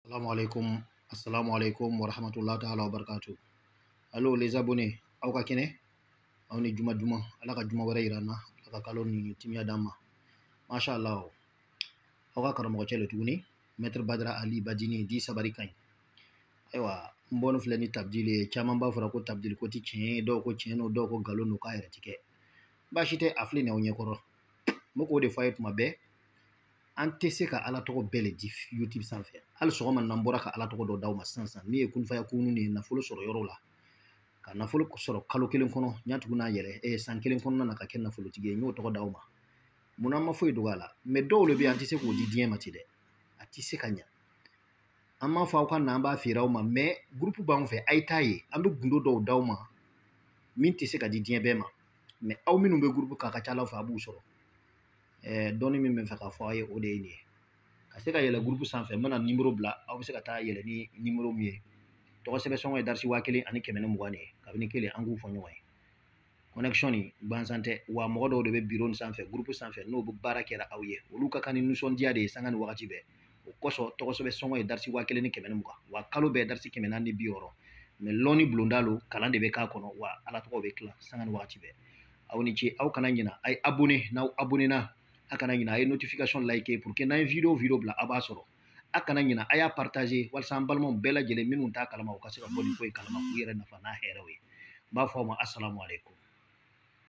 Assalamu alaikum, assalamu alaikum wa rahmatullahi ta'ala wa barakatuh. Allo les abonnés, aw ka kɛnɛ, aw ni juma juma, Ala ka juma wɛrɛ yira an na, Ala ka kalo ni timiya d'an ma. Masha Allah. Aw ka karamɔgɔ cɛ le tuguni, Maître Badara Ali Badini di sabari kaɲi. Ayiwa, n bɔni filɛ ni tabdili ye, caman b'a fɔra ko tabdili ko ti tiɲɛ ye, dɔw ko tiɲɛ don, dɔw ko nkalon don, k'a yɛrɛ ti kɛ. Baasi tɛ, a filɛ nin ye aw ɲɛkɔrɔ. N bɛ k'o de fɔ a ye tuma bɛɛ. An tɛ se ka Ala tɔgɔ bɛɛ le di YouTube sanfɛ. Hali sɔgɔma n'an bɔra ka Ala tɔgɔ dɔ d'aw ma sisan sisan, min ye kunfaya kunun ye nafolo sɔrɔ yɔrɔ la. Ka nafolo sɔrɔ kalo kelen kɔnɔ, ɲa tugu n'a yɛrɛ, san kelen kɔnɔna na ka kɛ nafolotigi ye, n y'o tɔgɔ d'aw ma. Munna an ma foyi dogo a la? Mais dɔw le bɛ yen, an tɛ se k'o di diɲɛ ma ten dɛ. A tɛ se ka ɲa. An m'a fɔ aw ka na an b'a feere aw ma, mais groupe b'anw fɛ, a ye taa yen. An bɛ gundo dɔw d'aw ma min tɛ se ka di diɲɛ bɛɛ ma. Mais aw minnu bɛ groupe kan, a ka ca Ala fɛ a b'u sɔrɔ. Dɔnni min bɛ fɛ k'a fɔ aw ye, o de ye nin ye. Ka se ka yɛlɛ groupe sanfɛ, n bɛna nimoro bila, aw bɛ se ka taa yɛlɛ ni nimoro min ye. Tɔgɔ sɛbɛn sɔngɔ ye darisi 1120 de ye. Kabini kelen an k'u fɔ ɲɔgɔn ye. Connexion nin gansan tɛ, wa mɔgɔ dɔw de bɛ bureau nin sanfɛ, groupe sanfɛ, n'o bɛ baara kɛra aw ye. Olu ka kan ni nisɔndiya de ye sanga ni wagati bɛɛ. O kosɔn tɔgɔ sɛbɛn sɔngɔ ye darisi 1120. Wa kalo bɛɛ darisi 460. Mais lɔnni bulonda lo, kalan de bɛ k'a kɔnɔ, wa Ala tɔgɔ bɛ tila sanga ni wagati bɛɛ. Aw ni ce, aw kana ɲina, a ye abonné, n'aw abonné na, a kana ɲina, a ye notification like pour que n'an ye vidéo bila, a b'a sɔrɔ. A kana ɲina, a y'a partager walasa an balimaw bɛɛ lajɛlen minnu t'a kalama, u ka se ka bɔ nin ko in kalama, k'u yɛrɛ nafa n'a hɛrɛw ye. N b'a fɔ aw ma assalamu alaikum.